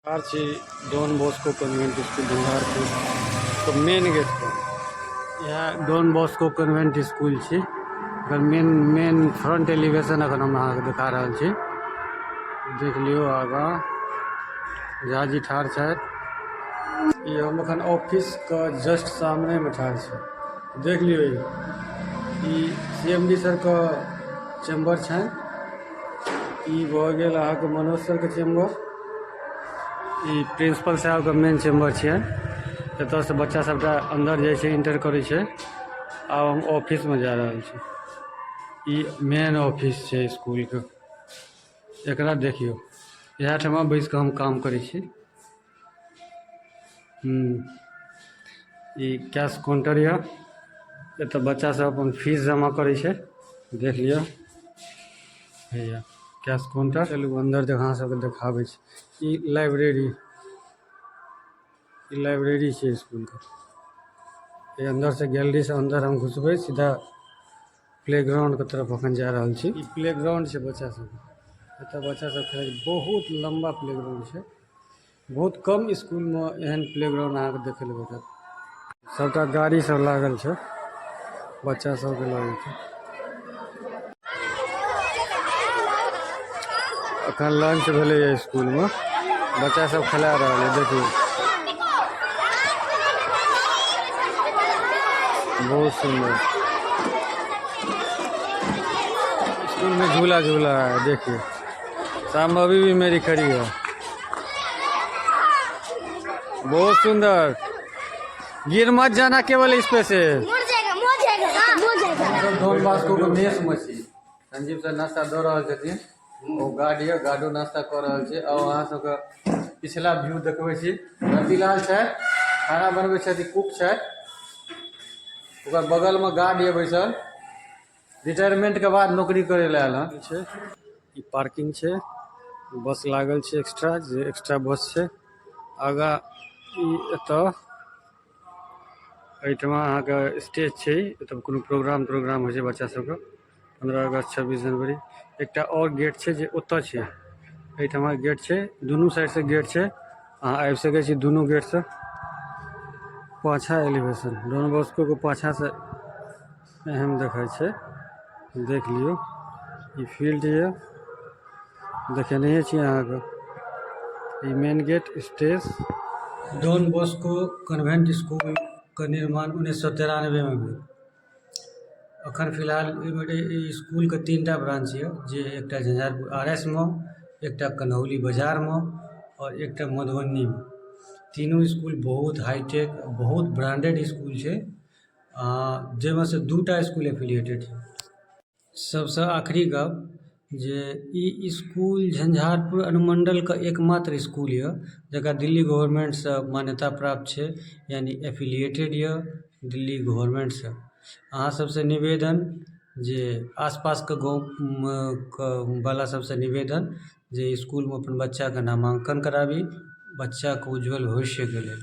ठाढ़ छी Don Bosco convent school Jhanjharpur के मेन गेट पर। इएह डॉन बॉस्को कॉन्वेंट स्कूल छी। एकर मेन मेन फ्रंट एलिवेशन अखन हम अहाँके देखा रहल छी। देख लियौ आगाँ झा जी ठाढ़ छथि। ई हम अखन ऑफिस के जस्ट सामने में ठाढ़ छी। देख लियौ ई सी.एम.डी सर के चैम्बर छनि। ई भऽ गेल अहाँके मनोज सर के चैम्बर। ई प्रिंसिपल साहब के मेन चैम्बर छियनि। एतऽ से बच्चा सबटा अंदर जाय छै इंटर करे छै। आब हम ऑफिस में जा रहल छी। ई मेन ऑफिस छै स्कूल के। एकरा देखियो इएह ठमा बैस के हम काम करे छी। ई कैश काउंटर ये। एतऽ बच्चा सब अपन फीस जमा करे छै। देख लियो हैया कैश काउंटर। चलू अंदर जगह सबके देखाबै छी। ई लाइब्रेरी, ई लाइब्रेरी छै स्कूल के। ई अंदर से गैलरी से अंदर हम घुसबै सीधा प्लेग्राउंड के तरफ अखन जा रहल छी। ई प्लेग्राउंड छै बच्चा सबके। एतऽ बच्चा सब खेले छै। बहुत लंबा प्लेग्राउंड छै। बहुत कम स्कूल में एहन प्लेग्राउंड अहाँके देखै लए भेटत। सबटा गाड़ी सब लागल छै बच्चा सबके लगे छै। अखन लंच भेलै या स्कूल में। बच्चा सब खेला रहल है देखियौ। बहुत सुंदर स्कूल में झूला झूला है। देखिए शाम अभी भी मेरी खड़ी है। बहुत सुंदर। गिर मत जाना केवल इस पे से। मर जाएगा, मर जाएगा, हाँ, मर जाएगा। सब डॉन बॉस्को के मेस में छी। संजीव सर नाश्ता दऽ रहल छथिन। ओ गार्ड यऽ, गार्डो नाश्ता कऽ रहल छै। और अहाँ सबके पिछला व्यू देखबै छी। रतिलाल छै, खाना बनबै छथि, कुक छै। ओकर बगल में गार्ड यऽ बैसल। रिटायरमेंट के बाद नौकरी करे लए आयल हन। छै ई पार्किंग छै, बस लागल छै एक्स्ट्रा, जे एक्स्ट्रा बस छै। आगा ई एतऽ एहिठमा अहाँके स्टेज छै। एतऽ कोनो प्रोग्राम त्रोग्राम होइ छै बच्चा सबके, 15 अगस्त 26 जनवरी। एकटा और गेट छै जे ओतऽ छै। एहिठमा गेट छै, दुनू साइड से गेट छै। अहाँ आबि सकै छी दुनू गेट से। पाछा एलिवेशन डॉन बॉस्को के पाछा से एहन देखै छै। देख लियौ ई फील्ड ये, देखेनहे छी अहाँके। ई main gate stage. Don Bosco convent school के निर्माण 1993 में भेल। अखन फिलहाल ई स्कूल के 3टा ब्रांच ये, जे एकटा झंझारपुर आर एस में, एकटा कन्हौली बाजार में और एकटा मधुबनी में। तीनू स्कूल बहुत हाईटेक, बहुत ब्रांडेड स्कूल छै। जाहिमे से 2टा स्कूल एफिलिएटेड छै। सबसँ आखिरी गप जे ई स्कूल झंझारपुर अनुमंडल के एकमात्र स्कूल यऽ जकरा दिल्ली गवर्नमेंट से मान्यता प्राप्त छै, यानी एफिलिएटेड यऽ दिल्ली गवर्नमेंट से। अहाँ सबसँ निवेदन जे आसपास के गाँव के वाला सबसँ निवेदन जे स्कूल में अपन बच्चा के नामांकन कराबी, बच्चा के उज्जवल भविष्य के लेल।